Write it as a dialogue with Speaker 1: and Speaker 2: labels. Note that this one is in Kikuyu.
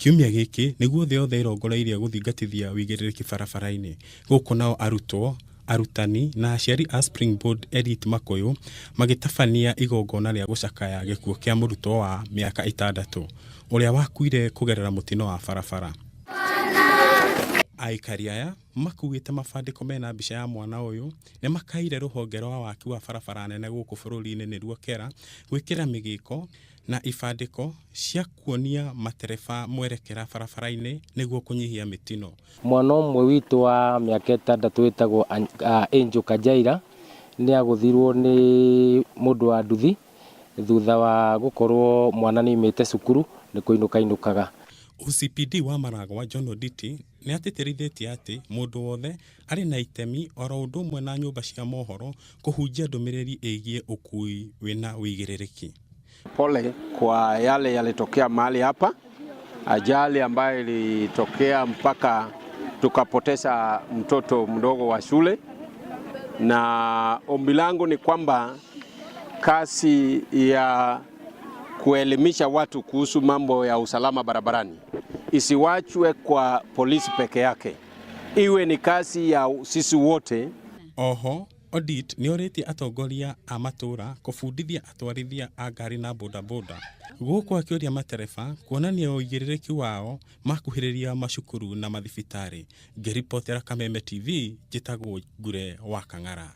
Speaker 1: Kiumia gĩkĩ nĩguo thĩ yothe ĩrongoreirie gũthingatithia ũigĩrĩrĩki barabara-inĩ. Gũkũ nao arutwo, arutani na aciari a Springboard Elite Makuyu magĩtabania igongona rĩa gũcakaya gĩkuũ kĩa mũrutwo wa mĩaka 6 ũrĩa wakuire kũgerera mũtino wa barabara. Aikari aya makuĩte mabandĩko mena mbica ya mwana ũyũ nĩ makaire rũhonge rwa waki wa barabara nene gũkũ bũrũri-inĩ nĩruo KERA gwĩkĩra mĩgĩko na ibandĩko cia kuonia matereba mwerekera barabara-inĩ nĩguo kũnyihia mĩtino.
Speaker 2: Mwana ũmwe witũ wa mĩaka 6 wĩtagwo Angel Kajaira nĩ agũthirwo nĩ mũndũ wa nduthi thutha wa gũkorwo mwana nĩ aumĩte cukuru nĩ kũinũka ainũkaga.
Speaker 1: OCPD wa Maragwa John Onditi nĩ atĩtĩrithĩtie atĩ mũndũ wothe arĩ na itemi oro ũndũ ũmwe na nyũmba cia mohoro kũhunjia ndũmĩrĩri ĩgiĩ ũkui wĩna ũigĩrĩrĩki.
Speaker 3: Pole kwa yale yalitokea mahali hapa, ajali ambayo ilitokea mpaka tukapoteza mtoto mdogo wa shule, na ombi langu ni kwamba kazi ya kuelimisha watu kuhusu mambo ya usalama barabarani isiwachwe kwa polisi peke yake, iwe ni kazi ya sisi wote.
Speaker 1: Oho Odit nĩ orĩtie atongoria a matũra kũbundithia atwarithia a ngari na bodaboda gũkũ akĩũria matereba kuonania ũigĩrĩrĩki wao makuhĩrĩria macukuru na mathibitarĩ. Ngĩribotera Kameme TV, njĩtagwo Ngure wa Kang'ara.